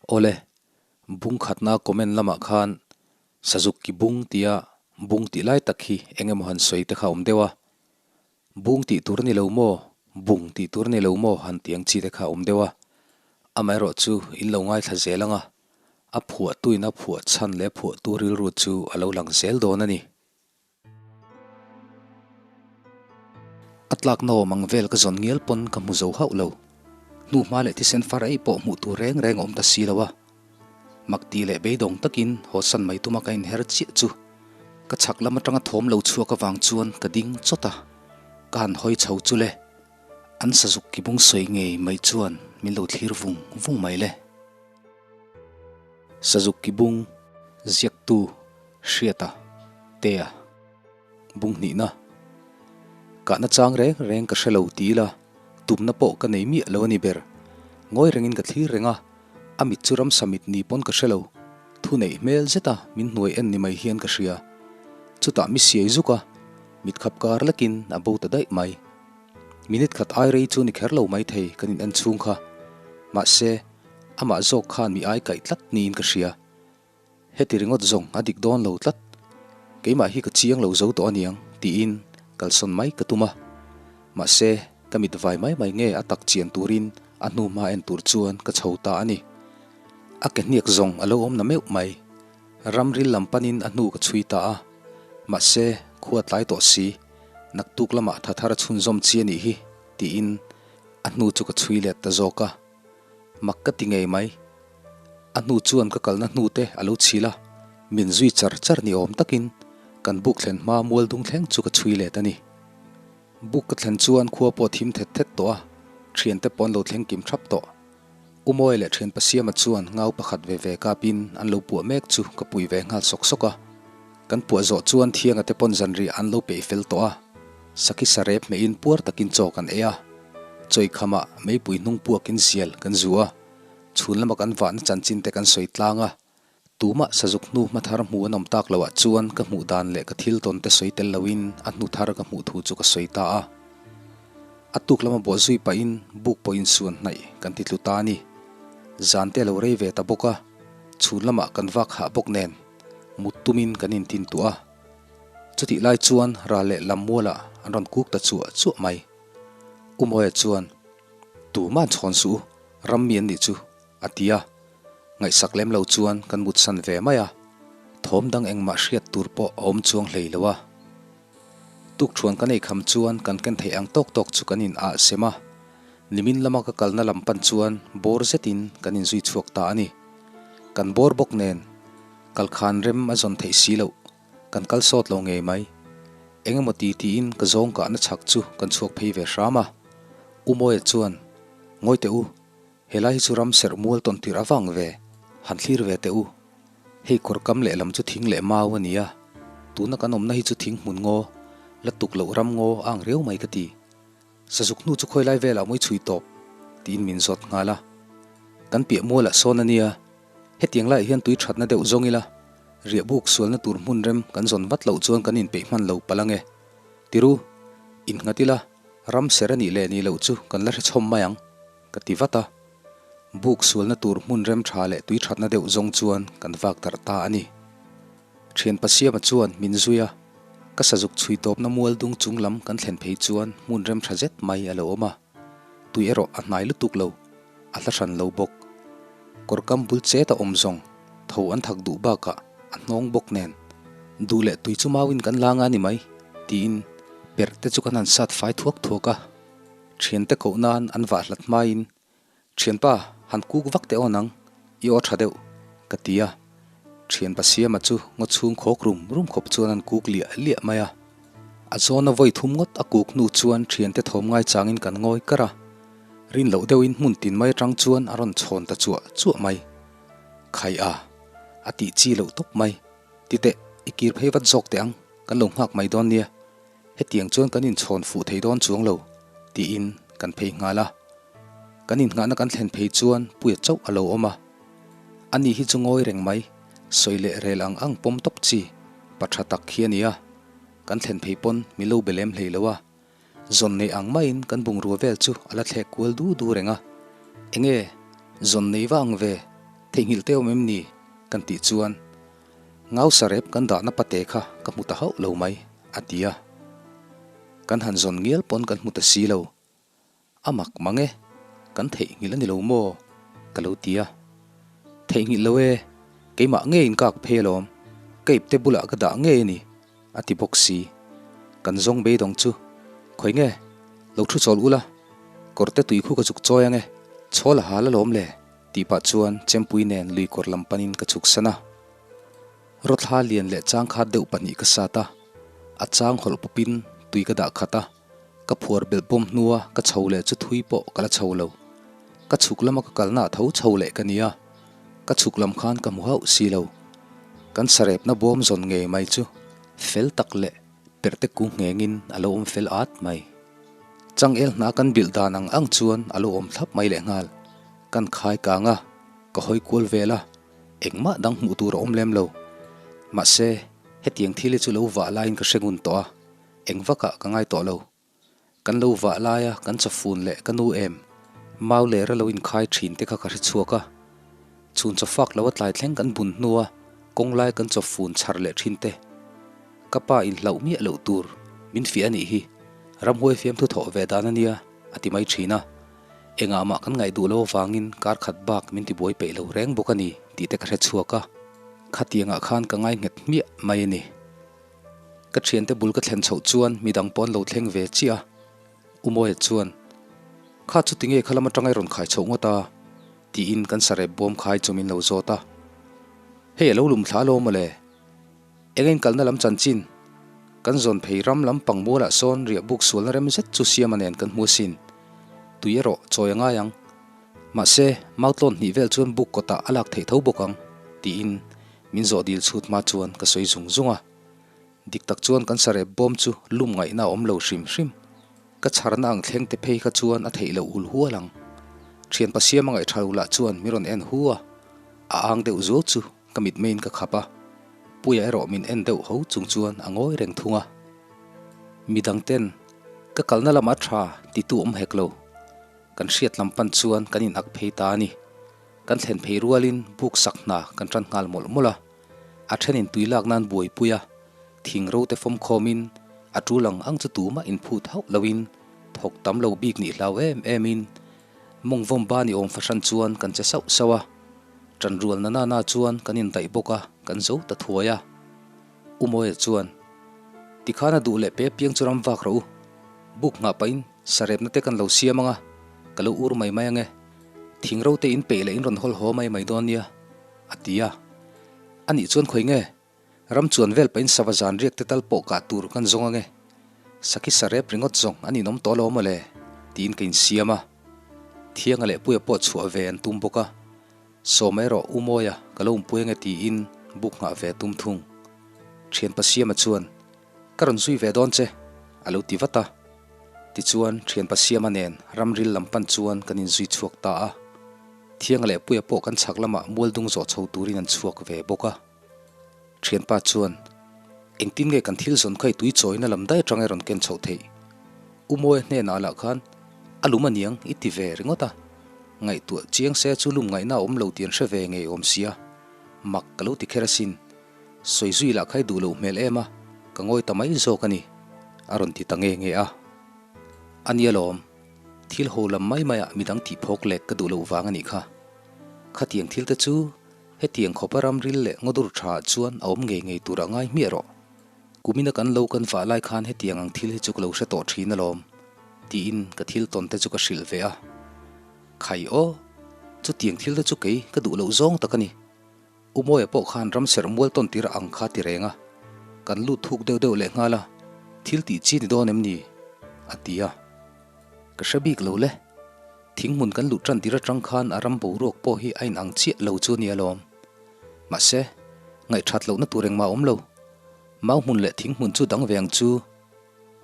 Awle, bung khatna comment lamah khan Sazuk ki bung tia bung tih lai tak hi eng emaw han sawi te kha awm deuh a. Bung tih tur ni lo maw, bung tih tur ni lo maw han tih ang chi te kha awm deuh a. Amaherawh chu in lo ngaithla zel ang a, a phuahtuin a phuah chhan leh a phuahtu rilru chu a lo lang zel dawn a ni. A tlak nawm ang vel ka zawn ngial pawn ka hmu zo hauh lo. Hnu hma leh thisen far ei pawh hmuh tur reng reng a awm ta si lo a. Mak tih leh beidawng takin haw san mai tuma ka inher chiah chu ka chhak lam atanga thawm lo chhuak avang chuan ka ding chawt a, ka han hawi chho chu le. An sazuk ki bung sawi ngei mai chuan min lo thlir vung vung mai le. Sazuk ki bung ziaktu Hriata, Tea, bung hnihna. Kahna chang reng reng ka hre lo ti ila, tumna pawh ka nei miah lo a ni ber. Ngawi rengin ka thlir reng a, a mit chu ramsa mit ni pawn ka hre lo. Thu neih hmel zeta min hnuai en ni mai hian ka hria. Chutah mi siai zuk a, mit khap kar lekin a bo ta daih mai. Minute khat ai rei chu ni kher lo mai thei kan in en chhung kha. Mahse, amah zawk khan mi ai kaih tlat niin ka hria. Heti ringawt zawng a dik dawn lo tlat, keimah hi ka chiang lo zo tawh aniang tiin kalsawn mai ka tum a. Mahse, ka mit vai mai mai nge a tak chian turin a hnu hma en tur chuan ka chho ta a ni. A ke hniak zawng a lo awm na meuh mai. Ramril lam panin a hnu ka chhui ta a. Mahse, khua tlai tawh si, naktuk lamah tha thar a chhunzawm chi a nih hi tiin a hnu chu ka chhui let ta zawk a. Mak ka ti ngei mai. A hnu chuan ka kalna hnu te a lo chhil a, min zui char char ni awm takin kan buk thlen hma mual dung thleng chu ka chhui let a ni. Buk ka thlen chuan khua pawh thim thet thet tawh a, thiante pawh an lo thleng kim thap tawh. U Mawi leh thian Pasiama chuan ngau pakhat ve ve kapin an lo puah mek chu ka pui ve nghal sawk sawk a. Kan puah zawh chuan thianga te pawn zanriah an lo peih fel tawh a, sakhi sarep hmehin puar takin chaw kan ei a, chawikhamah meipui hnung puakin zial kan zu a. Chhun lama kan vahna chanchin te kan sawi tlang a, tumah sazuk hnu hma thar hmu an awm tak loah chuan ka hmuh dan leh ka thil tawn te sawi tel loin a hnu thar ka hmuh thu chu ka sawi ta a. A tuk lama bawh zui pahin buk pawh insuan hnaih kan ti tlu ta a ni. Zan te a lo rei ve ta bawk a, chhun lamah kan vak hah bawk nen mut tumin kan intin tuah a. Chutih lai chuan ral leh lam mualah an rawn kuk ta chuah chuah mai. U Mawia chuan, Tuma'n chhawn suh u, ram mi an nih chu, a ti a. Ngaihsak lem lo chuan kan mutsan ve mai a, thawm dang engmah hriat tur pawh a awm chuang hlei lo a. Tukthuan kan ei kham chuan kan ken theih ang tawk tawk chu kan in ah sem a, nimin lama ka kalna lam pan chuan bawr zetin kan inzui chhuak ta a ni. Kan bawr bawk nen kalkhan rem a zawn theih si loh. Kan kal sawt lo ngei mai. Eng emaw ti tiin ka zawng kahna chhak chu kan chhuak phei ve hram a. U Mawia chuan, Ngawi teh u, helai hi chu ram serh mual tawn tirh avang ve, han thlir ve teh u. Hei kawr kam lehlam chu thing leh mau a ni a, tuna kan awmna hi chu thing hmun ngaw, la tuk loh ram ngaw a ang riau mai ka ti. Sazuk hnu chu khawilai velah mawi chhui tawp, tiin min zawt nghal a. Kan piah mualah sawn a nia, hetiang laiah hian tui thatna deuh zawng ila, riahbuk sualna tur hmun rem kan zawn vat loh chuan kan inpeih hman lo palh ange. Tiru, innghat ila, ram ser a nih leh nih loh chu kan la hre chhawm mai ang, ka ti vat a. Buk sualna tur hmun rem tha leh tui thatna deuh zawng chuan kan vak darh ta a ni. Thianpa Siama chuan min zui a, ka sazuk chhui tawpna mual dung chung lam kan thlen phei chuan hmun rem tha zet mai a lo awm a, tui erawh a hnai lutuk lo, a hla hran lo bawk. Kawr kam bul chet a awm zawng, tho an thak duh bakah a hnawng bawk nen, duh leh tui chu mauin kan la nga ni mai, tiin perh te chu kan han sat fai thuak thuak a, thiante koh nan an vah hlat hmain Thianpa, han kuk vak teh aw nang, i aw tha deuh, ka ti a. Thianpa Siama chu ngaw chhung khawk rum rum khawp chuan an kuk liah liah mai a. A zawna vawi thum ngawt a kuk hnu chuan thiante thawm ngai changin kan ngawi kar a. Rin loh deuhin hmun tin mai atang chuan a rawn chhawn ta chuah chuah mai. Khai a, a tih chi loh tawp mai. Ti teh, i kir phei vat zawk teh ang, kan lo nghak mai dawn nia. Hetiang chuan kan inchhawn fuh thei dawn chuang lo, tiin kan phei nghal a. Kan innghahna kan thlen phei chuan Puia chauh a lo awm a. Ani hi chu ngawi reng mai, sawi leh rel ang ang pawm tawp chi, pa tha tak hi a ni a. Kan thlen phei pawn min lo be lem hlei lo a. Zawn nei ang maiin kan bungrua vel chu a la thlek kual du du reng a. Enge, zawn nei va ang ve? Theihnghilh te awm em ni? Kan tih chuan, Ngau sarep kan dahna pate kha ka hmu ta hauh lo mai, a ti a. Kan han zawn ngial pawn kan hmu ta si lo. A mak mang e, kan theihnghilh a ni lo maw? Ka lo ti a. Theihnghilh lo e, keimah ngei in kak phei alawm, ka ipte bulah ka dah ngei a ni, a ti bawk si. Kan zawng beidawng chu, Khawi nge, lo thu chawl ula, kawrte tui khu ka zuk chawi ang e, chhawl a hal alawm le, tih pah chuan chempui nen lui kawr lam panin ka chhuk san a. Rawthla lian leh changkhat deuh pahnih ka sat a, a chang hawlh pawpin tui ka dah khat a. Ka phuar belh pawm hnua ka chho leh chu thui pawh ka la chho lo. Ka chhuk lama ka kalna tho chho leh ka nia. Ka chhuk lam khan ka hmu hauh si lo. Kan sarepna bawm zawn ngei mai chu fel tak leh perhte kung nghengin a lo awm fel at mai. Changel hna kan bilh dan ang ang chuan a lo awm thlap mai lehnghal. Kan khai kang a, ka hawi kual vel a, engmah dang hmuh tur a awm lem lo. Mahse, hetiang thil hi chu lo vah laiin ka hre ngun tawh a. Eng vakah ka ngai tawh lo. Kan lo vah laia kan chawfun leh ka nu em mau lera lo inkhai thin te kha ka hre chhuak a. Chhun chawfak lo a tlai thleng kan bun hnua kawng lai kan chawfun chhar leh thin te. Ka pa inhlauh miah loh tur min fiah a nih hi, ramhuai fiamthu thawh ve dan a nia a ti mai thin a. Engah mah kan ngaih duh lo avangin kar khat bak min tibuai peih lo reng bawk a ni tih te ka hre chhuak a. Khatiangah khan ka ngai nghet hmiah mai a ni. Ka thiante bul ka thlen chhoh chuan midang pawh an lo thleng ve chiah a, U Mawia chuan, Kha chu tinge kha lam atanga i rawn khai chhoh ngawt a? tiin kan sarep bawm khai chu min lo zawt a. Hei a lo lum thla alawm mawle, eng in kalna lam chanchin, kan zawn phei ram lam pang mualah sawn riah buk sualna rem zet chu siama nen kan hmu asin, tui erawh chawi a ngai ang. Mahse, mautlawn hnih vel chuan buk kawtah a lak theih tho bawk ang, tiin Min zawh dil chhut hma chuan ka sawi zung zung a, dik tak chuan kan sarep bawm chu lum ngaihna a awm lo hrim hrim. Ka chharna ang thleng te phei kha chuan a theih loh hul hual ang. Thianpa siam a ngaihṭha lo lah chuan min rawn en hu a, a ang deuh zuau chu ka mitmeiin ka khap a, Puia erawh min en deuh ho chung chuan a ngawi reng thung a. Midang ten ka kalna lamah ṭha titu awm hek lo. Kan hriat lam pan chuan kan in ak phei ta a ni. Kan thlen phei rualin buk sak hna kan tan nghal mawlh mawlh a, a thenin tui lak nan buaipui a, thing ro te fawm khawmin a tul ang ang chu tumah inphut hauh loin thawk tam lo bik nih hlau em emin mawng vawm ba ni awm fahran chuan kan che sauh sauh a, ṭanrual na nana chuan kan indaih bawk a, kan zo ta thuai a. U Mawia chuan, Tikhan a duh leh pe piang chu ram vak rawh u, buk nghah pahin sarepna te kan lo siam ang a, ka lo ur mai mai ang e. Thing ro te in peih leh in rawn hawl haw mai mai dawn nia, a ti a. A nih chuan khawi nge? Ram chuan vel pahin sava zan riak te tal pawh kah tur kan zawng ange. Sakhi sarep ringawt zawng an inawm tawh lo maw le? tiin ka insiam a. Thianga leh Puia pawh chhuah ve an tum bawk a. Sawma erawh U Mawia ka lo umpui ange tiin buk nghah ve a tum thung. Thianpa Siama chuan, Ka rawn zui ve dawn che, a lo ti vat a. Tichuan, thianpa Siama nen ramril lam pan chuan kan inzui chhuak ta a. Thianga leh Puia pawh kan chhak lamah mualdung zawh chho turin an chhuak ve bawk a. Thianpa chuan, Engtin nge kan thil zawn kha i tui chawina lam daih atanga i rawn ken chhoh theih? U Mawia hnenah lah khan, A lum aniang, i ti ve ringawt a. Ngaihtuah chiang se chu lum ngaihna a awm lo tih an hre ve ngei awm sia. Mak ka lo ti kher asin. Sawi zui lah kha i duh loh hmel em a, ka ngawi ta mai zawk a ni, a rawn ti ta nge nge a. A nia lawm, thil ho lam mai maiah midang tih phawk lek ka duh loh vang a nih kha. Khatiang thil te chu hetiang khawpa ramril leh ngawdur tha ah chuan a awm ngei ngei tur a ngai hmiah rawh. Kumina kan lo kan vah lai khan hetiang ang thil hi chu ka lo hre tawh thin alawm, tiin ka thil tawn te chu ka hrilh ve a. Khai aw, chutiang thil te chu kei ka duh loh zawng tak a ni. U Mawia pawh khan ram serh mual tawn tir ang kha ti reng a, kan lut thuk deuh deuh leh nghal a, thil tih chi ni dawn em ni? a ti a. Ka hre bik lo le, thing hmun kan luh tan tir atang khan a ram boruak pawh hi a inang chiah lo chu a ni alawm. Mahse, ngaihthat lohna tur engmah a awm lo. Mau hmun leh thing hmun chu dang ve ang chu.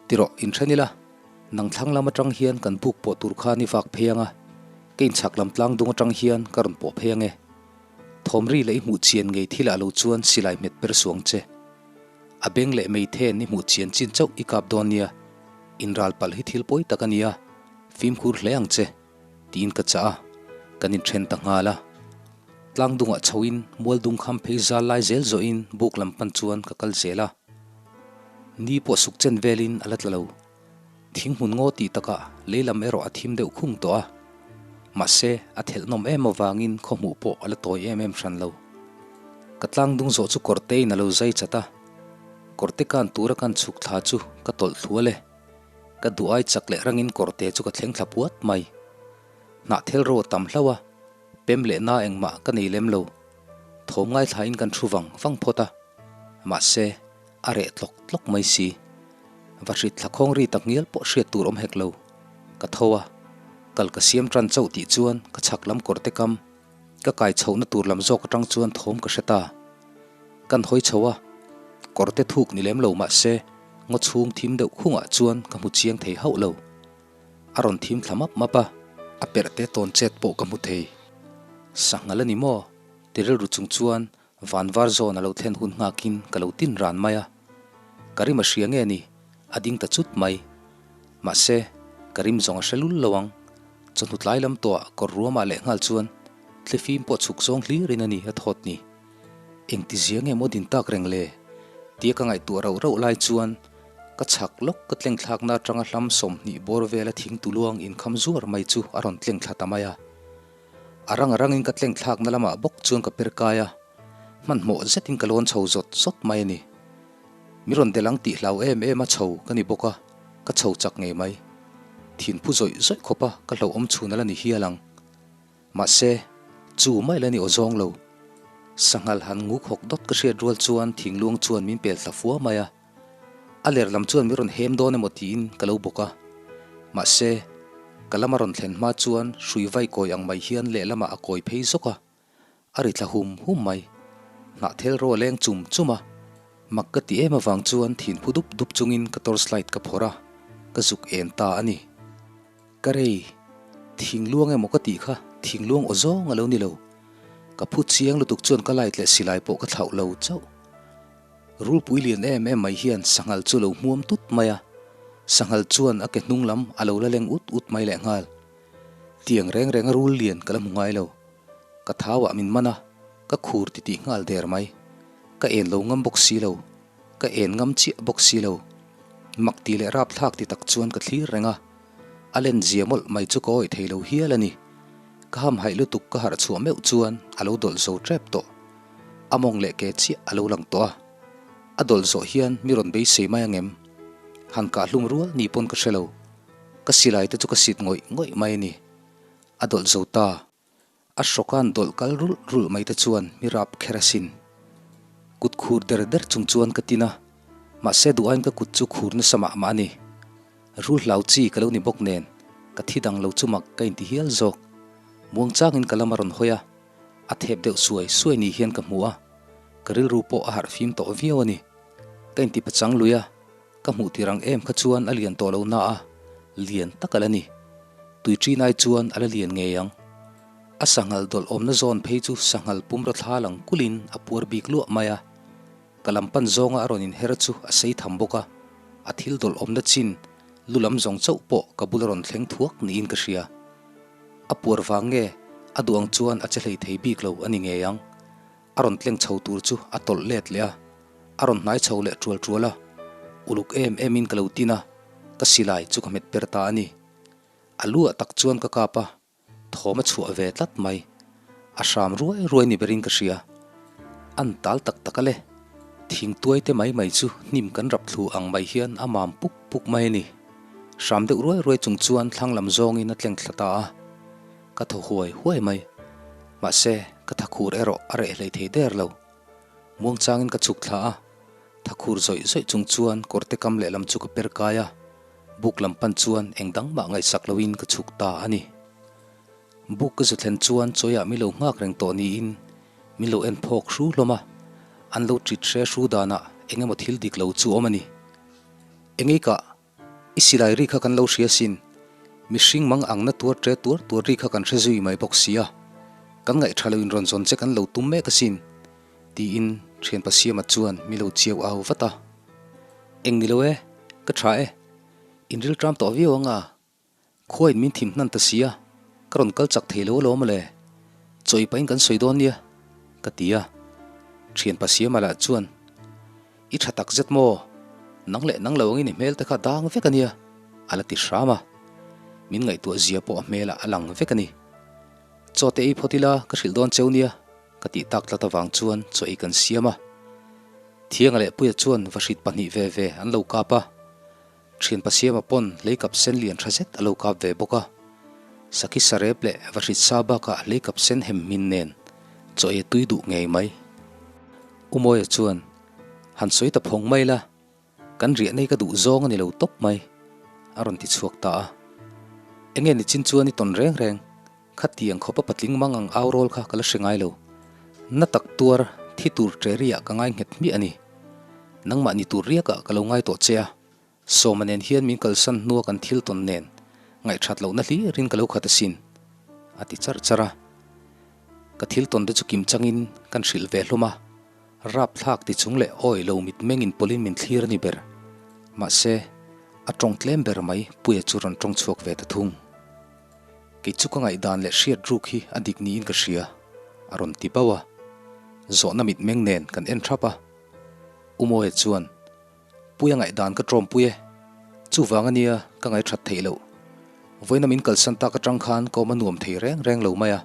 Tirawh, inthen ila, nang thlang lam atang hian kan buk pawh tur khan i vak phei ang a, ka inchhak lam tlang dung atang hian ka rawn pawh phei ang e. Thawmri leh i hmuh chian ngei thil ah lo chuan silai hmet per suang che. A beng leh meithen i hmuh chian chin chauh i kap dawn nia, inral palh hi thil pawi tak a nia, fimkhur hle ang che, tiin ka chah a, kan inthen ta nghal a. Tlangdungah chhoin mualdung kham phei zal lai zel zawhin buk lam pan chuan ka kal zel a. Ni pawh suk chen velin a la tla lo. Thinghmun ngaw tih takah lei lam erawh a thim deuh khung tawh a. Mahse, a thelh nawm em avangin khaw hmuh pawh a la tawi em em hran lo. Ka tlangdung zawh chu kawrtein a lo zai chat a. Kawrte kan tura kan chhuk thla chu ka tawlh thlual e. Ka duh ai chak leh rangin kawrte chu ka thleng thla puat mai. Hnahthel ro a tam hlauh a, pem leh na engmah ka nei lem lo. Thawm ngaithlain kan thu vang vang phawt a, mahse, a reh tlawk tlawk mai si. Va hrit thla khawng ri tak ngial pawh hriat tur awm hek lo. Ka tho a, kal ka siam tan chauh tih chuan ka chhak lam kawrte kam, ka kai chhohna tur lam zawk atang chuan thawm ka hre ta. Kan hawi chho a, kawrte thuk ni lem lo mahse, ngaw chhung thim deuh khungah chuan ka hmu chiang thei hauh lo. A rawn thim thla map map a, a perh te tawn chet pawh ka hmu thei. Sanghal a ni maw? Ti rilru chung chuan van var zawn a lo thlen hun nghakin ka lo tin ran mai a. Ka rim a hria nge ni? A ding ta chut mai. Mahse, ka rim zawng a hre lul lo ang. Chawhnu tlai lam tawhah kawr ruamah leh nghal chuan thlifim pawh chhuk zawng hlirin a ni a thawt ni. Engti zia nge maw din tak reng le? Tia ka ngaihtuah rauh rauh lai chuan ka chhak lawk ka tleng thlakna atanga hlam 20 bawr vela thing tuluang inkham zuar mai chu a rawn tleng thla ta mai a. A rang a rangin ka tleng thlakna lamah bawk chuan ka per kai a, hmanhmawh zetin ka lawn chho zawt zawt mai a ni. Mi rawn delh ang tih hlau em em a chho ka ni bawk a, ka chho chak ngei mai. Thinphu zawih zawih khawp a ka hlauhawm chhun a la ni hial ang. Mahse, chu mai la ni aw zawng lo. Sanghal han nguk hawk dawt ka hriat rual chuan thingluang chuan min pel thla fua mai a. A ler lam chuan min rawn hem dawn emaw tiin ka lo bawk a. Mahse, ka lama rawn thlen hma chuan hrui vai kawi ang mai hian lehlamah a kawi phei zawk a. A ri thla hum hum mai. Hnahthel ro a leng chum chum a. Mak ka ti em avang chuan thinphu dup dup chungin ka torchlight ka phawrh a, ka zuk en ta a ni. Ka rei, thingluang emaw ka tih kha thingluang aw zawng a lo ni lo. Ka phu chiang lutuk chuan ka light leh silai pawh ka thlauh lo chauh. Rulpui lian em em mai hian sanghal chu lo hmuam tut mai a, sanghal chuan a ke hnung lam a lo la leng ut ut mai lehnghal. Tiang reng reng a rul lian ka la hmu ngai lo. Ka thau ah min man a, ka khur titih nghal der mai. Ka en lo ngam bawk si lo. Ka en ngam chiah bawk si lo. Mak ti leh rapthlak ti tak chuan ka thlir reng a. A len zia mawlh mai chu ka awih thei lo hial a ni. Ka hamhaih lutuk ka harh chhuah meuh chuan a lo dawlh zo tep tawh. A mawng leh ke chiah a lo lang tawh a. A dawlh zawh hian mi rawn beisei mai ang em? Han kah hlum rual ni pawn ka hre lo. Ka silai te chu ka sit ngawih ngawih mai a ni. A dawlh zo ta. A hrawka'n dawlh kal rulh rulh mai te chuan mi rap kher asin. Kut khur der der chung chuan ka tin a, mahse duh aiin ka kut chu khur nasa mah mah a ni. Rul hlau chi ka lo ni bawk nen, ka thi dang lo chu mak ka inti hial zawk. Muang changin ka lam a rawn hawi a, a thep deuh suai suai ni hian ka hmu a, ka rilru pawh a harh fim tawh viau a ni. Ka inti pachang lui a, Ka hmuh tir ang em kha chuan a lian tawh lo na a, lian tak a la ni. Tui ṭin ai chuan a la lian ngei ang. A sanghal dawlh awmna zawn phei chu sanghal pumraw thla lang kulin a puar bik luah mai a. Ka lam pan zawnga a rawn inher chu a sei tham bawk a, a thil dawlh awmna chin lu lam zawng chauh pawh ka bula rawn thleng thuak niin ka hria. A puar vang nge a duh ang chuan a che hlei thei bik lo a ni ngei ang. A rawn tleng chho tur chu a tawlh let leh a, a rawn hnai chho leh tual tual a, uluk em em in ka lo tin a, ka silai chu ka hmet per ta a ni. A lu ah tak chuan ka kap a, thawm a chhuah ve tlat mai. A hram ruai ruai ni berin ka hria. An tal tak tak a le. Thingtuai te mai mai chu hnim kan rap thlu ang mai hian a mam puk puk mai a ni. Hram deuh ruai ruai chung chuan thlang lam zawngin a tleng thla ta a. Ka thaw huai huai mai. Mahse, ka thakhur erawh a reh hlei thei der lo. Muangchangin ka chhuk thla a, thakhur zawih zawih chung chuan kawrte kam lehlam chu ka per kai a, buk lam pan chuan eng dang mah ngaihsak loin ka chhuk ta a ni. Buk ka zu thlen chuan chawiah min lo nghak reng tawh niin min lo en phawk hru hlawm a, an lo ṭit hre hru danah eng emaw thil dik lo chu awm a ni. Engeikah I silai ri kha kan lo hria sin. Mihring mang ang na tuar ṭe tuar tuar ri kha kan hre zui mai bawk sia. Kan ngaihṭha lo in rawn zawn che kan lo tum mek asin, tiin ṭhianpa Siama chuan mi lo chiau au vat a. Eng ni lo e, ka ṭha e. In ril ṭam tawh viau anga. Khuain min thim hnan ta sia, ka rawn kal chak thei lo alawm le. Chawi pahin kan sawi dawn nia. ka ti a. Thianpa Siama lah chuan, I tha tak zet maw? Nang leh nang lo angin i hmel te kha dang vek a nia, a la ti hram a. Min ngaihtuah zia pawh a hmelah a lang vek a ni. Chaw te ei phawt ila ka hrilh dawn cheu nia, ka tih tak tlat avang chuan chaw ei kan siam a. Thianga leh Puia chuan vahrit pahnih ve ve an lo kap a. Thianpa Siama pawn hleikap sen lian tha zet a lo kap ve bawk a. Sakhi sarep leh vahrit sa bakah hleikap sen hem hmin nen chaw ei a tui duh ngei mai. U Mawia chuan, Han sawi ta phawng mai la, kan riah nei ka duh zawng a ni lo tawp mai, a rawn ti chhuak ta a. Enge nichin chuan i tawn reng reng, khatiang khawpa patling mang ang au rawl kha ka la hre ngai lo. Na tak tuar thi tur ṭe riah ka ngai nghet hmiah a ni. Nangmah ni tur riakah ka lo ngai tawh che a, Sawma nen hian min kalsan hnua kan thil tawn nen ngaihthat lohna hlirin ka lo khat asin, a ti charh charh a. Ka thil tawn te chu kim changin kan hrilh ve hlawm a, rapthlak ti chung leh awi lo mitmeng inpawlin min thlir a ni ber. Mahse, a tawng tlem ber mai Puia chu rawn tawng chhuak ve ta thung. Kei chu ka ngaihdan leh hriat ruk hi a dik niin ka hria, a rawn ti bauh a. Zawhna mitmeng nen kan en thap a. U Mawia chuan, Puia ngaihdan ka tawmpui e. Chuvang ania ka ngaihṭhat theih loh. Vawiina min kalsan tak aṭang khan ka awm a nuam thei reng reng lo mai a.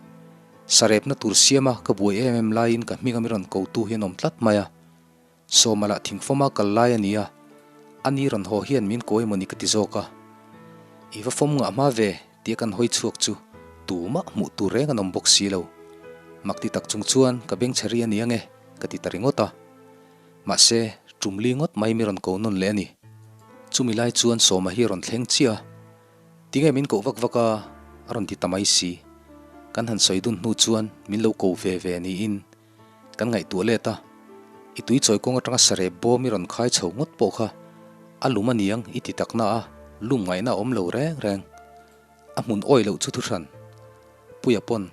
Sarepna tur siama ka buai em em laiin ka hminga mi rawn kotu hi an awm tlat mai a. Sawma lah thingfawma kal lai a ni a, ani rawn haw hian min ko emawni ka ti zawk a. I va fawm ngah hma ve tia kan hawi chhuak chu tumah hmuh tur reng an awm bawk si lo. Mak ti tak chung chuan ka bengchhe ri a ni ange ka ti ta ringawt a. Mahse, tum li ngawt mai mi rawn ko nawn leh a ni. Chumi lai chuan Sawma hi a rawn thleng chiah a, Tinge min koh vak vak a? a rawn ti ta mai si. Kan han sawi dun hnu chuan min lo ko ve ve niin kan ngaihtuah let a, I tui chawi kawng atanga sarep bawm i rawn khai chho ngawt pawh kha a lum a niang i ti takna a, lum ngaihna a awm lo reng reng. A hmun awi loh chu thuhran. Puia pawn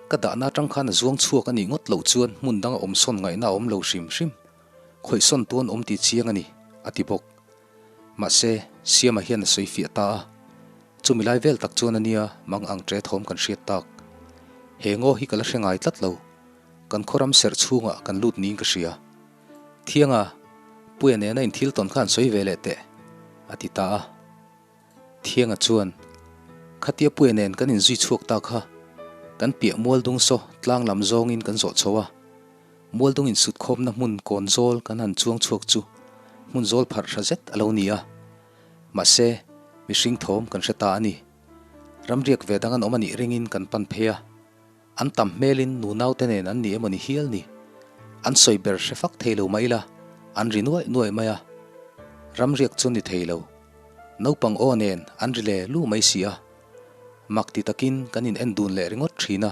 Ka dahna atang khan a zuang chhuak a nih ngawt loh chuan hmun danga awm sawn ngaihna a awm lo hrim hrim. Khawih sawn tuan awm tih chiang a ni, a ti bawk. Mahse, Siama hian a sawi fiah ta a. Chumi lai vel tak chuan a nia mang ang ṭe thawm kan hriat tak. He ngaw hi ka la hre ngai tlat lo. Kan khawram serh chhungah kan lut niin ka hria. Thianga, Puia nena inthil tawn kha an sawi ve leh teh, a ti ta a. Thianga chuan, Khatia Puia nen kan inzui chhuak ta kha, kan piah Mualdung saw tlang lam zawngin kan zawh chho a. Mualdung insut khawmna hmun kawn zawl kan han chuang chhuak chu hmun zawl pharh hra zet a lo ni a. Mahse, mihring thawm kan hre ta a ni. Ramriak ve dang an awm a nih ringin kan pan phei a. An tam hmelin nunaute nen an ni emaw ni hial ni. An sawi ber hre fak thei lo mah ila, an ri nuaih nuaih mai a. Ramriak chu ni thei lo. Naupang aw nen an ri le lu mai si a. Mak ti takin kan in en dun leh ringawt thin a.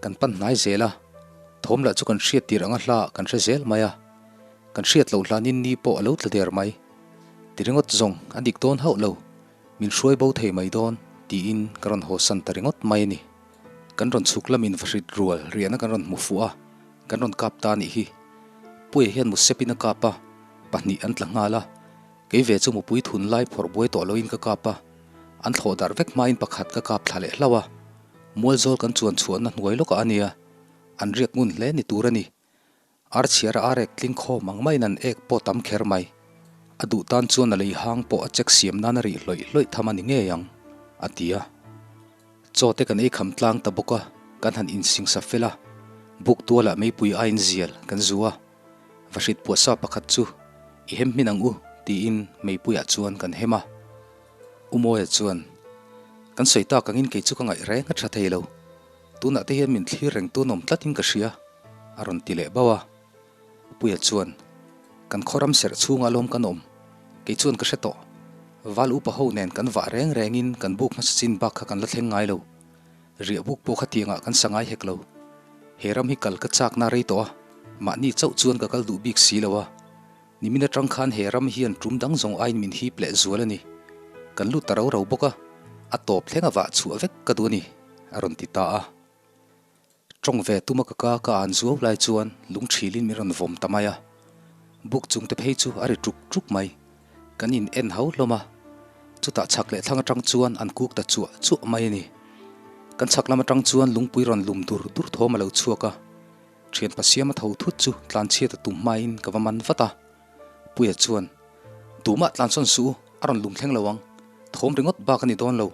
Kan pan hnai zel a. Thawm lah chu kan hriat tir anga hla kan hre zel mai a. Kan hriat loh hlanin ni pawh a lo tla der mai. Ti ringawt zawng a dik dawn hauh lo. Min hruai bo thei mai dawn tiin ka rawn haw san ta ringawt mai a ni. Kan rawn chhuk lamin vahrit rual riahna kan rawn hmu fuh a, kan rawn kap ta anih hi. Puia hian musepin a kap a, pahnih an tla nghal a. Kei ve chu mupui thun lai phawrh buai tawh loin ka kap a, an thlawh darh vek hmain pakhat ka kap thla leh hlauh a. Mualzawl kan chuan chhuahna hnuai lawkah a nia, an riak ngun hle ni tur a ni. Ar chhiar a ar ek tling khawm ang maiin an ek pawh tam kher mai. A duh tan chuan a lei hang pawh a check siam nan a rih hlawih hlawih tham a ni ngei ang, a ti a. Chaw te kan ei kham tlang ta bawk a, kan han insingsa fel a, buk tualah meipui aiin zial kan zu a. Vahrit puahsa pakhat chu i hem hmin ang u tiin meipuiah chuan kan hem a. U Mawia chuan, Kan sawi tak angin kei chu ka ngaih reng a tha thei lo. Tunah te hian min thlir reng tun awm tlatin ka hria, a rawn ti leh bauh a. Puia chuan, Kan khawram serh chhungah lawm kan awm, kei chuan ka hre tawh. Val upa ho nen kan vah reng rengin kan buk hmasa chin bak kha kan la thleng ngai lo. Riah buk pawh khatiangah kan sa ngai hek lo. He ram hi kal ka chakna rei tawh a, mahni chauh chuan ka kal duh bik si lo a. Nimin atang khan he ram hian tum dang zawng aiin min hip leh zual a ni. Kan lut ta rau rau bawk a, a tawp thleng a vah chhuah vek ka duh a ni, a rawn ti ta a. Tawng ve tuma ka ka ka an zuau lai chuan lung thilin min rawn vawm ta mai a. Buk chung te phei chu a ri tuk tuk mai. Kan in en hau hlawm a. Chutah chhak leh thlang atang chuan an kuk ta chuah chuah mai a ni. Kan chhak lam atang chuan lungpui rawn lum dur dur thawm a lo chhuak a. Thianpa Siama tho thut chu tlanchhiat a tum hmain ka va man vat a. Puia chuan, Tumah tlansawn suh u, a rawn lum thleng lo ang. Thawm ringawt bak a ni dawn lo,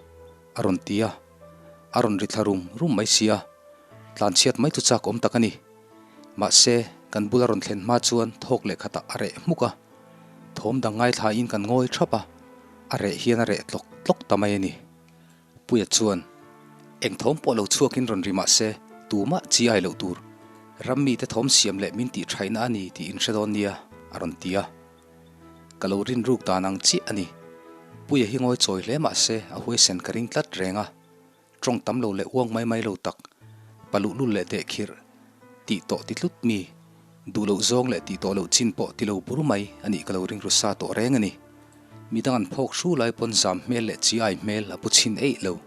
a rawn ti a. A rawn ri thla rum rum mai si a. Tlanchhiat mai chu chak awm tak a ni. Mahse, kan bula rawn thlen hma chuan thawk leh khatah a reh hmuk a. Thawm dang ngaithlain kan ngawi thap a, a reh hian a reh tlawk tlawk ta mai a ni. Puia chuan, Eng thawm pawh lo chhuakin rawn ri mah se, tumah chi ai loh tur. Ram mite thawm siam leh min tih thaihna a ni tih in hre dawn nia, a rawn ti a. Ka lo rin ruk dan ang chiah a ni. Puia hi ngawi chawi hle mah se, a huaisen ka ring tlat reng a. Tawng tam lo leh uang mai mai lo tak, pa luhlul leh dehkhirh, tih tawh ti tlut mi, duh loh zawng leh tih tawh loh chin pawh ti lo bur mai a nih ka lo ring ru sa tawh reng a ni. Midang an phawk hru lai pawn zam hmel leh chi ai hmel a pu chhin eih lo.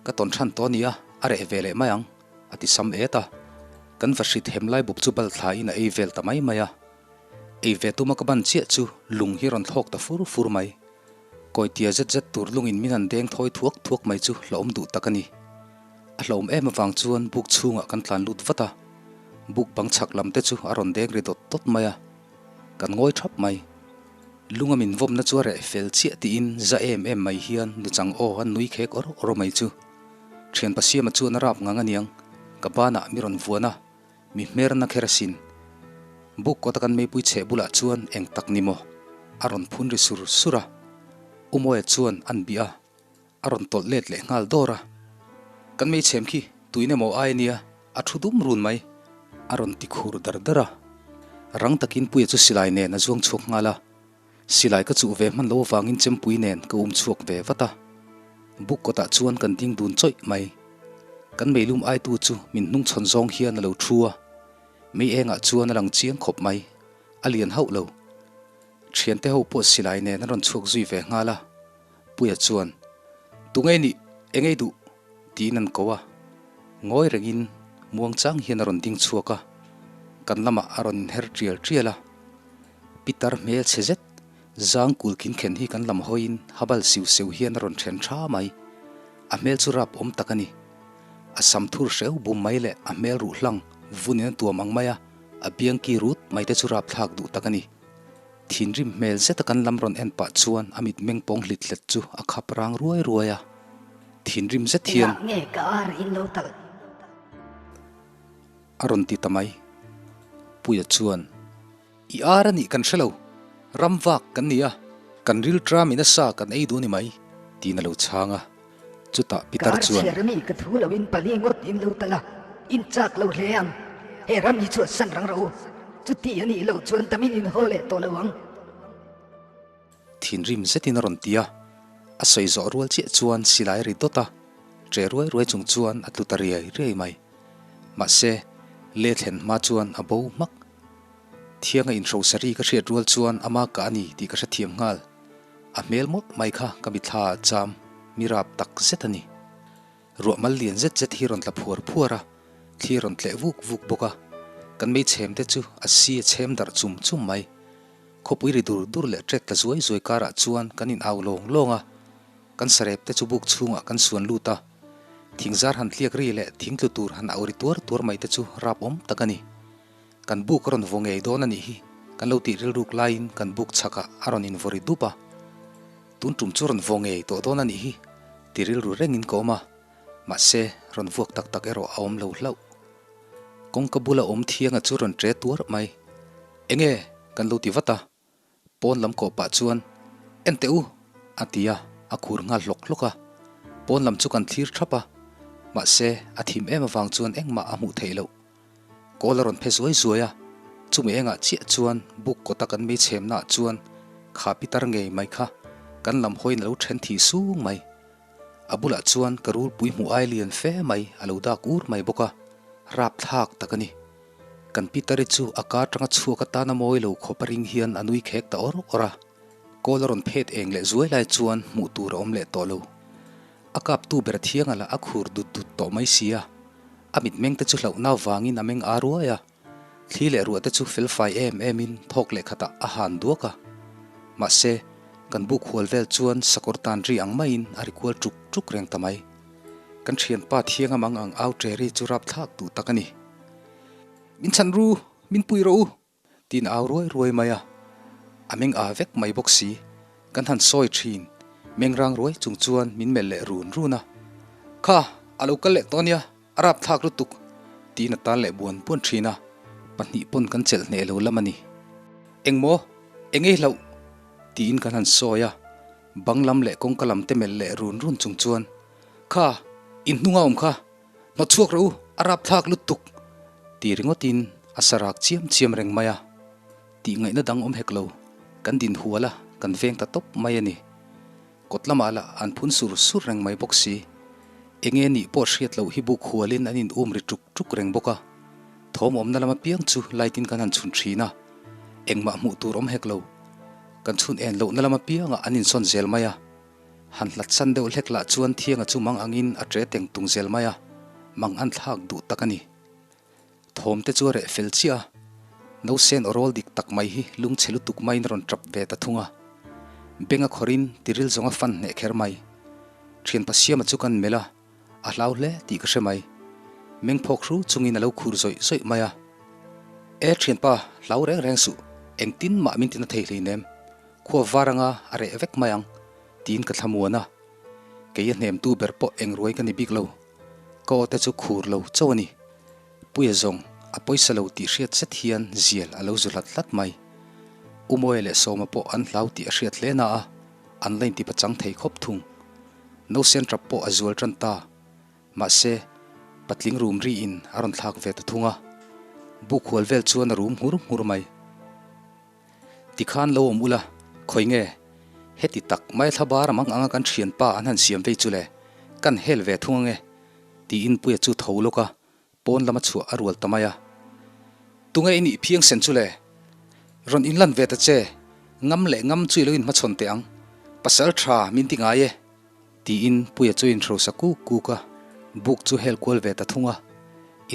Ka tawn than tawh ania, a reh ve leh mai ang, a ti sam et a. Kan va hrit hem lai bawp chu bal thlain a ei vel ta mai mai a. Ei ve tuma ka ban chiah chu lung hi rawn thlawk ta fur fur mai. Kawitia zet zet tur lungin min han deng thawi thuak thuak mai chu hlauhawm duh tak a ni. A hlauhawm em avang chuan buk chhungah kan tlan lut vat a. Buk bang chhak lam te chu a rawn deng ri dawt dawt mai a. Kan ngawi thap mai. Lunga min vawmna chu a reh fel chiah tiin za em em mai hian nuchang aw an nui khek awr awr mai chu. Thianpa Siama chuan a rap ngang aniang, ka banah mi rawn vuan a, mi hmerna kher asin. Buk kawta kan meipui chheh bulah chuan eng tak ni maw? A rawn phun ri sur sur a. Umawia chuan an bih a. A rawn tawlh let leh nghal dawr a. Kan meichhem khi tuin emaw ai ania, a thu dum run mai. A rawn ti khur dar dar a. Rang takin Puia chu silai nen a zuang chhuak nghal a. Silai ka chuh ve hman lo avangin chempui nen ka um chhuak ve vat a. Buk kawtah chuan kan ding dun chawih mai. Kan meilum aitu chu min hnungchhawn zawng hian a lo thu a. Mei engah chuan a lang chiang khawp mai. A lian hauh lo. Thiante ho pawh silai nen an rawn chhuak zui ve nghal a. Puia chuan, Tungei nih, engei duh? tiin an ko a. Ngawi rengin muang chang hian a rawn ding chhuak a, kan lamah a rawn inher tial tial a. Pitar hmel chhe zet, zang kul kin khen hi kan lam hawiin habal siu seu hian a rawn then tha mai. A hmel chu rap awm tak a ni. A sam thur hreu bum mai leh a hmel ruh hlang vunin a tuam ang mai a, a biang ki rut mai te chu rap thlak duh tak a ni. Thinrim hmel zeta kan lam rawn en pah chuan a mitmeng pawng hlit hlet chu a khap rang ruai ruai a. Thinrim zet hian. Engah nge ka ar in lo talh? A rawn ti ta mai. Puia chuan, I ar a nih kan hre lo. Ram vak kan ni a, kan ril tram in a sa kan ei duh a ni mai, tiin a lo chhang a. Chutah Pitar chuan. Ka ar chhiar ami ka thu loin pali ngawt in lo talh a, in chak lo hle ang. He ram hi chuan san rang rawh u. Chuti a nih loh chuan tamin in haw leh tawh lo ang. Thinrim zetin a rawn ti a, a sawi zawh rual chiah chuan silai ri dawt a, ṭe ruai ruai chung chuan a tlu ta riai riai mai. Mahse, le thlen hma chuan a bo hmak. Thianga inhrosari ka hriat rual chuan ama ka a ni tih ka hrethiam nghal. A hmel mawlh mai kha ka mitthla ah cham mi rap tak zet a ni. Ruah mal lian zet zet hi rawn tla phuar phuar a, thli rawn tleh vuk vuk bawk a. Kan meichhem te chu a si a chhem darh chum chum mai. Khawpui ri dur dur leh ṭek tla zuai zuai karah chuan kan in au lawng lawng a. Kan sarep te chu buk chhungah kan suan lut a. Thingzar han tliak ri leh thing tlu tur han au ri tuar tuar mai te chu rap awm tak a ni. Kan buk a rawn vaw ngei dawn a nih hi, kan lo tih rilruk laiin kan buk chhakah a rawn invaw ri dup a. Tun tum chu rawn vaw ngei tawh dawn a nih hi, ti rilru rengin ka awm a, mahse rawn vuak tak tak erawh a awm lo hlauh. Kawngka bula awm thianga chu rawn ṭe tuar mai. Enge? kan lo ti vat a. Pawn lam kawh pah chuan, En teh u! a ti a, a khur nghal hlawk hlawk a. Pawn lam chu kan thlir thap a, mahse a thim em avang chuan engmah a hmuh theih loh. Kawl a rawn phe zuai zuai a, chumi engah chiah chuan buk kawta kan meichhemnaah chuan kha pitar ngei mai kha kan lam hawiin a lo then thih sung mai. A bulah chuan ka rulpui hmuh ai lian fe mai a lo dak ur mai bawk a, rapthlak tak a ni. Kan Pitari chu a ka atanga chhuak atana mawi lo khawp a ring hian a nui khek ta awr awr a, kawl a rawn phet eng leh zuai lai chuan hmuh tur a awm leh tawh lo. A kaptu ber thianga lah a khur dut dut tawh mai si a, a mitmeng te chu hlauhna vangin a meng aa ruai a, thli leh ruah te chu felfai em em in thawk leh khatah a han duak a. Mahse, kan buk hual vel chuan sakawr tan ri ang maiin a ri kual ṭuk ṭuk reng ta mai. Kan thianpa thianga mang ang au ṭe ri chu rapthlak duh tak a ni. Min chhan ru! Min pui rawh u! Tiin a au ruai ruai mai a, a meng aa vek mai bawk si. Kan han sawi thin, meng rang ruai chung chuan min melh leh run run a. Kha, a lo kal leh tawh ania, a rap thlak lutuk! Tiin a tal leh buan buan thin a, pahnih pawn kan chelh hneh lo lam a ni. Engmaw? Engei hlauh? Tiin kan han sawi a, bang lam leh kawngka lam te melh leh run run chung chuan, Kha, in hnunga awm kha! Hnawt chhuak rawh u, a rap thlak lutuk! Ti ringawtin a sa rak chiam chiam reng mai a. Tih ngaihna dang awm hek lo, kan din hual a, kan veng ta tawp mai a ni. Kawt lamah lah an phun sur sur reng mai bawk si. Enge nih pawh hriat loh hi buk hualin an in um ri tuk tuk reng bawk a. Thawm awmna lam apiang chu light in kan han chhun thin a, engmah hmuh tur awm hek lo. Kan chhun en lohna lam apiangah an insawn zel mai a. Han hlat san deuh hlek lah chuan Thianga chu mang angin a ṭe teng tung zel mai a, mang an thlak duh tak a ni. Thawm te chu a reh fel chiah a, Nausen aw rawl dik tak mai hi lungchhe lutuk maiin a rawn ṭap ve ta thung a. Benga khawrin tiril zawng a fan hneh kher mai. Ṭhianpa Siama chu kan melh a, a hlau hle tih ka hre mai. Meng phawk hru chungin a lo khur zawih zawih mai a. E ṭhianpa, hlau reng reng suh, engtin mah min tina thei hleinem. Khua var anga a reh vek mai ang, tiin ka thlamuan a. Kei a hnemtu ber pawh eng ruai ka ni bik lo. Ka aw te chu khur lo chauh a ni. Puia zawng a pawisa lo tih hriat zet hian zial a lo zu hlat hlat mai. Umawi leh Sawma pawh an hlau tih a hriat hle na a, an la inti pachang thei khawp thung. Nausen tap pawh a zual tan ta. Mahse, patling rum riin a rawn thlak ve ta thung a. Buk hual vel chuan a rum nghur nghur mai. Tikhan lo awm ula, khawi nge? Heti tak mai thla bar mang anga kan thianpa an han siam vei chu le, kan hel ve thung ange, tiin Puia chu tho lawk a, pawn lama chhuah a rual ta mai a. Tunge i nih phiang sen chu le? Rawn inlan ve ta che, ngam leh ngam chu i lo inhmachhawn teh ang, pasal tha min ti ngai e. Tiin Puia chu inhrosa kuk kuk a, buk chu hel kual ve ta thung a.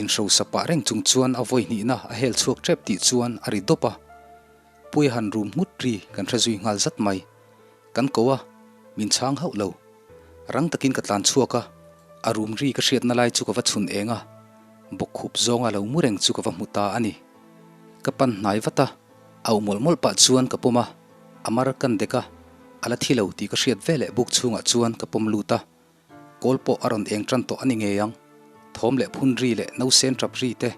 Inhrosa pah reng chung chuan a vawi hnihna a hel chhuak tep tih chuan a ri dawp a. Puia han rum nghut ri kan hre zui nghal zat mai. Kan ko a, min chhang hauh lo. Rang takin ka tlan chhuak a, a rum ri ka hriatna lai chu ka va chhun eng a, bawkkhup zawnga lo mu reng chu ka va hmu ta a ni. Ka pan hnai vat a, auh mawlh mawlh pah chuan ka pawm a. A mar kan dek a, a la thi lo tih ka hriat veleh buk chhungah chuan ka pawm lut a. Kawl pawh a rawn eng tan tawh a ni ngei ang. Thawm leh phun ri leh nausen tap ri te,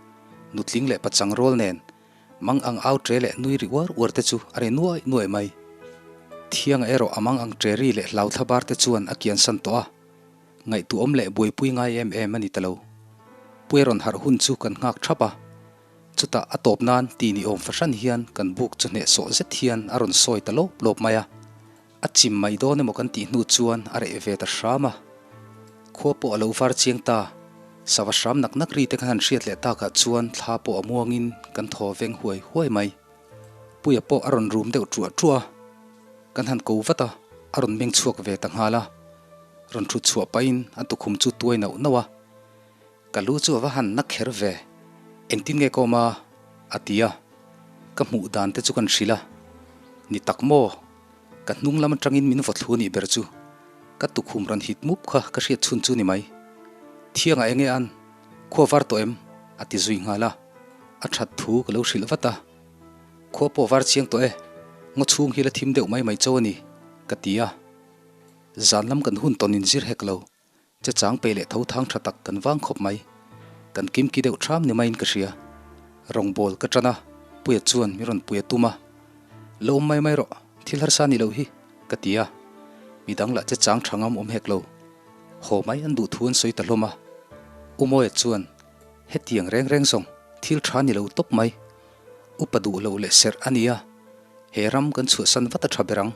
nutling leh pachang rawl nen, mang ang au tre leh nui ri uar uar te chu a ri nuai nuai mai. Thianga erawh a mang ang tre ri leh hlau thla bar te chuan a kian san tawh a. Ngaihtuahawm leh buaipui ngai em em a ni ta lo. Puia rawn harh hun chu kan nghak thap a. Chutah a tawp nan ti ni awm fahran hian kan buk chu hnehsawh zet hian a rawn sawi ta lawp lawp mai a. A chim mai dawn emaw kan tih hnu chuan a reh ve ta hram a. Khua pawh a lo var chiang ta. Sava hram nak nak ri te kan han hriat leh takah chuan thla pawh a muangin kan thaw veng huai huai mai. Puia pawh a rawn rum deuh ṭuah ṭuah a. Kan han ko vat a, a rawn meng chhuak ve ta nghal a. Rawn ṭhut chhuah pahin a tukhum chu tuai nauh nauh a. Ka lu chu a va han na kher ve, engtin nge ka awm a? a ti a, ka hmuh dan te chu kan hrilh a, Ni tak maw? Ka hnung lam atangin min vaw thlu nih ber chu, ka tukhum rawn hit mup kha ka hriat chhun chu ni mai. Thiangah enge an? Khua var tawh em? a ti zui nghal a, a that thu ka lo hrilh vat a, Khua pawh var chiang tawh e, ngaw chhung hi la thim deuh mai mai cho a ni, ka ti a, zan lam kan hun tawn in zir hek lo. Che chang pe leh tho thang tha tak kan vang khawp mai. Kan kimki deuh thram ni maiin ka hria. Rawngbawl ka tan a, Puia chuan mi rawn pui a tum a. Lo awm mai mai rawh, thil harsa ni lo hi, ka ti a. Midang lah che chang tha ngam awm hek lo. Haw mai an duh thu an sawi ta hlawm a. U Mawia chuan, Hetiang reng reng zawng, thil tha ni lo tawp mai. Upa duh loh leh serh a nia, he ram kan chhuahsan vat a tha ber ang,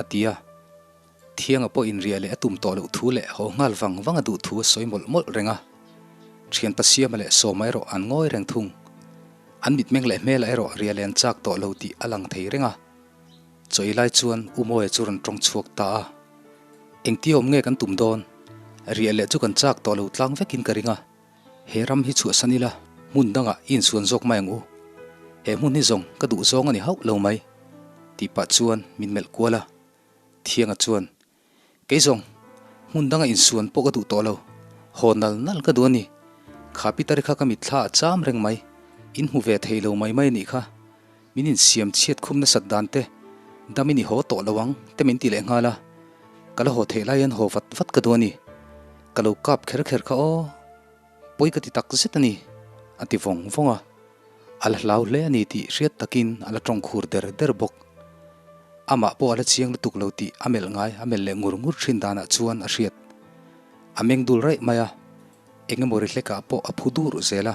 a ti a. Thianga pawh inriah leh a tum tawh loh thu leh haw nghal vang vang a duh thu a sawi mawlh mawlh reng a. Thianpa Siama leh Sawma erawh an ngawi reng thung. An mitmeng leh hmelah erawh riah leh an chak tawh lo tih a lang thei reng a. Chawi lai chuan U Mawia chu rawn tawng chhuak ta a. Engtia awm nge kan tum dawn? Riah leh chu kan chak tawh lo tlang vekin ka ring a. He ram hi chhuahsan ila, hmun dangah i insuan zawk mai ang u. He hmun hi zawng ka duh zawng a ni hauh lo mai, tih pah chuan min melh kual a. Thianga chuan, Kei zawng, hmun danga insuan pawh ka duh tawh lo. Haw nal nal ka duh a ni. Kha Peter-i kha ka mitthla a cham reng mai. In hmu ve thei lo mai mai a nih kha. Min insiam chhiat khum nasat dan te, dam in i haw tawh lo ang te min ti leh nghal a. Ka la haw theih lai hian haw vat vat ka duh a ni. Ka lo kap kher kher kha aw. Pawi ka ti tak zet a ni, a ti vawng vawng a. A la hlau hle a ni tih hriat takin a la tawng khur der der bawk. Amah pawh a la chiang lutuk lo tih a melh ngai a melh leh ngur ngur thin danah chuan a hriat. A meng dul raih mai a, eng emaw ri hlekah pawh a phu dur zel a,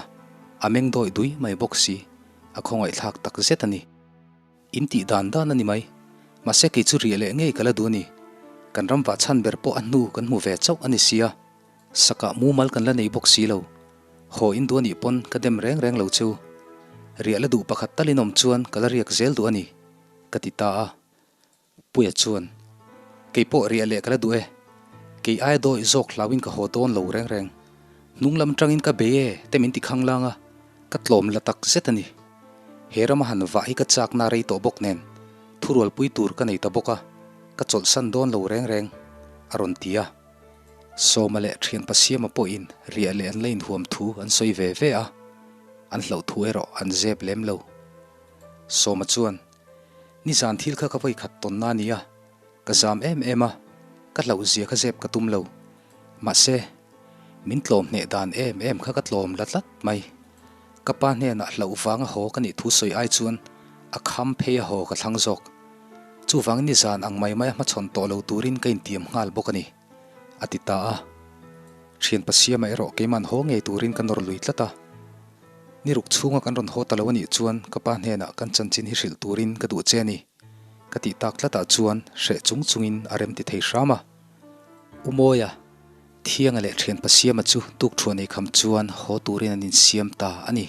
a meng dawih dui mai bawk si, a khawngaihthlak tak zet a ni. In tih dan dan a ni mai. Mahse kei chu riah leh ngei ka la duh a ni. Kan ram vah chhan ber pawh a hnu kan hmu ve chauh a ni sia. Sakah mumal kan la nei bawk si lo. Haw in duh a nih pawn ka dem reng reng lo chu. Riah la duh pakhat tal in awm chuan ka la riak zel duh a ni, ka ti ta a. Puia chuan, Kei pawh riah leh ka la duh e. Kei aia dawih zawk hlauin ka haw dawn lo reng reng. Hnung lam tangin ka bei e te min ti khang lang a, ka tlawm la tak zet a ni. He rama han vah hi ka chakna rei tawh bawk nen, thurualpui tur ka nei ta bawk a, ka chawlhsan dawn lo reng reng, a rawn ti a. Sawma leh thian Pasiama pawhin riah leh an la inhuam thu an sawi ve ve a, an hlauh thu erawh an zep lem lo. Sawma chuan, Nizan thil kha ka vawi khat tawnna a ni a, ka zam em em a, ka hlauh zia kha zep ka tum lo. Mahse, min tlawm hneh dan em em kha ka tlawm la tlat mai. Ka pa hnenah hlauh vanga haw ka nih thu sawi ai chuan a kham phei a haw ka thlang zawk. Chuvangin nizan ang mai maia hmachhawn tawh lo turin ka intiam nghal bawk a ni, a ti ta a. Thian Pasiama erawh keiman haw ngei turin ka nawr lui tlat a. Ni ruk chhunga kan rawn haw ta lo a nih chuan ka pa hnenah kan chanchin hi hrilh turin ka duh che a ni, ka tih tak tlatah chuan hreh chung chungin a rem ti thei hram a. U Mawia, Thianga leh thian Pasiama chu tuk thuan ei kham chuan haw turin an insiam ta a ni.